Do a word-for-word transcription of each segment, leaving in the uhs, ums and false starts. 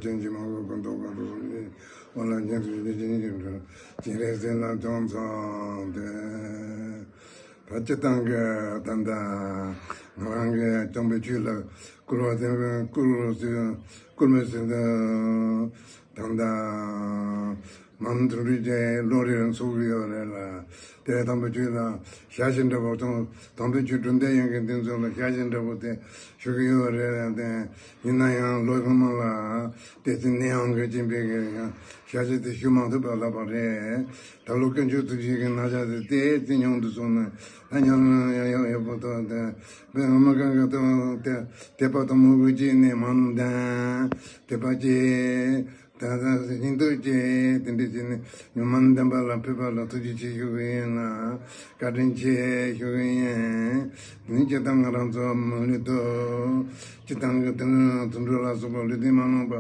ཅན་གྱི་མང་པོ་ཀུན་ཏུ་ཀུན་ཏུ་སོང་ནས་དབང་ལ་ཉན་ཐོས་ཀྱི་སྦྱིན་གྱི་འགྲོ། སྤྱན་རས་གཟིགས་ལ་ཅུང་ཙམ་དེ། ད་སྤྱིར་བཏང་གི་ད་ལྟ་ང་རང་གི་སྟོན་པའི་ཆོས་ལ་བསྐུལ་བ་དེ་བསྐུལ་བསྐུལ་མི་སྲིད་དུ་ད་ལྟ་མང་དུ་རིགས་ཀྱི་བློ་རིག་ཚུགས་ཀྱི་ཡོད་རེད་ལ། དེ་དམ་པའི་ཆོས་ལ་ཞལ་བཞེས་འདྲ་པོ་དང་དམ་པའི་ཆོས་དྲུག་ལྡན་ཡོན་གྱི་འདི་ཚོ་ལ་ཞལ་བཞེས་འདྲ་པོ་དེ་ཞུ་གི་ཡོད་རེད་དེ། ཡིན་ན་ཡང་ལོ་སྔོན་མ་ལ་དེ་ཚེ་ནད་ཡམས་ཀྱི་རྐྱེན་པས་ཀྱི་ཡང་ཞལ་བཞེས་དེ་ཞུ་མ་ཐུབ་པ་ལབ་པ་རེད། ད་ལོ་དཀོན་མཆོག་ཐུགས་རྗེ་གི་ན་ཚ་དེ་དེ་ཚེ་ཉུང་དུ་སོང་ན་ད་ཉམས་ཡང་ཡང་ཡོད་པོ་ཐོག་དེ་བས་ངོ་མ་གང་ག་དང་དད་པ་དང་མོས་གུས་བསྐྱེད་ནས་མ་ནུ་ལྡན་དད་པ་བསྐྱེད། ད་ལྟ་སྙིང་སྟོབས་ཀྱིས་དེ་འདྲ་བྱས་ནས་ཉོན་མོངས་ལྡན་པ་ལ་ཕུལ་བ་ལ་ཐུགས་རྗེ་ཆེ་ཞུ་གི་ཡིན་ལ། བཀའ་དྲིན་ཆེ་ཞུ་གི་ཡིན། དེ་ནི་སྤྱིར་བཏང་ང་རང་ཚོ་མི་ལུས་ཐོག་སྤྱིར་བཏང་གི་དུད་འགྲོ་ལ་སོགས་པ་ལུས་རྟེན་མ་ནོར་བ་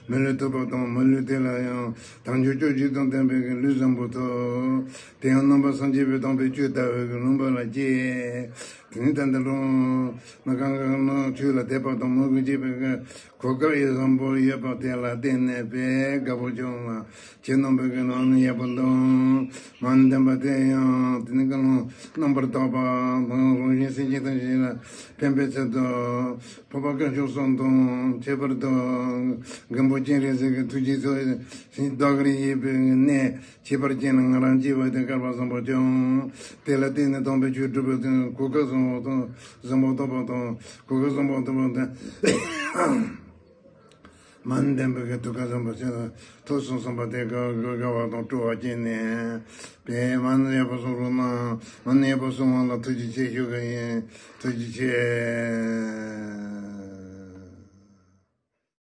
མི་ལུས་ཐོབ་པ་དང་མི་ལུས་དེ་ལ་ཡང་དལ་འབྱོར་སྤྱོད་བཞི་དང་ལྡན་པའི་གི་ལུས་བཟང་པོ་ཐོབ། དེ་ཡང་ནང་པ་སངས་རྒྱས་པའི་དམ་པའི་ཆོས་ལྟ་བའི་གི་ལུང་པ་ལ་སྐྱེས། དེ་ནི་ད་ལྟ་ལུང་མ་གང་གང་ནང་ཆོས་ལ་དད་པ་དང་མོས་གུས་བྱེད་པའི་གི་གོ་སྐབས་ཡོད་བཟང་པོ་ཡོད་པ་དེ་ལ་བརྟེན་ནས་དཔེ་དགའ་པོ་བྱུང་ལ། ཁྱེད་རྣམ་པའི་གི་ནང་ནས་ཡག་པོ་འདུག་མ་ནུ་ལྡན་པ་དེ་ཡང་དེ་ནི་ཀུན་སློང་རྣམ་པར་དག་པ་དང་རང་གཞན་སེམས་ཅན་ཐམས་ཅད་ལ་ཕན་པའི་ཚུལ་དུ་འཕགས་པ་དཀོན་མཆོག་གསུམ་དང་ཁྱད་པར་དུ་མགོན་པོ་སྤྱན་རས་གཟིགས་ཀྱི་ཐུགས་རྗེ་ཚོགས་ཟིན་བདག་གིར་ཡིད་པའི་གནས། ཁྱད་པར་ཅན་ལ་ང་རང་སྐྱེ་བ་དེ་སྐལ་བ་བཟང་པོ་ཀྱང་། དེ་ལ་བརྟེན་ནས་དམ་པའི་ཆོས་སྒྲུབ་པའི་དོན་གོ་སྐབས་བཟང་པོ་དང་བཟང་པོ་ཐོབ་པ་དང་གོ་སྐབས་བཟང་པོ་ཐོབ་པ་དང་། མ་ནུ་ལྡན་པའི་གི་ཐུགས་ཀ་བཟང་པོ་ཞིག་ཐོབ་སོང་བསམ་པ་དེ་དགའ་དགའ་བ་དང་སྤྲོ་བ་སྐྱེས་ནས་པས་མ་ནུ་ཡག་པོ་སོང་རོགས་གནང་། མ་ནུ་ཡག་པོ་སོང་བ་ལ་ཐུགས་རྗེ་ཆེ་ཞུ་གི་ཡིན། ཐུགས་རྗེ་ཆེ།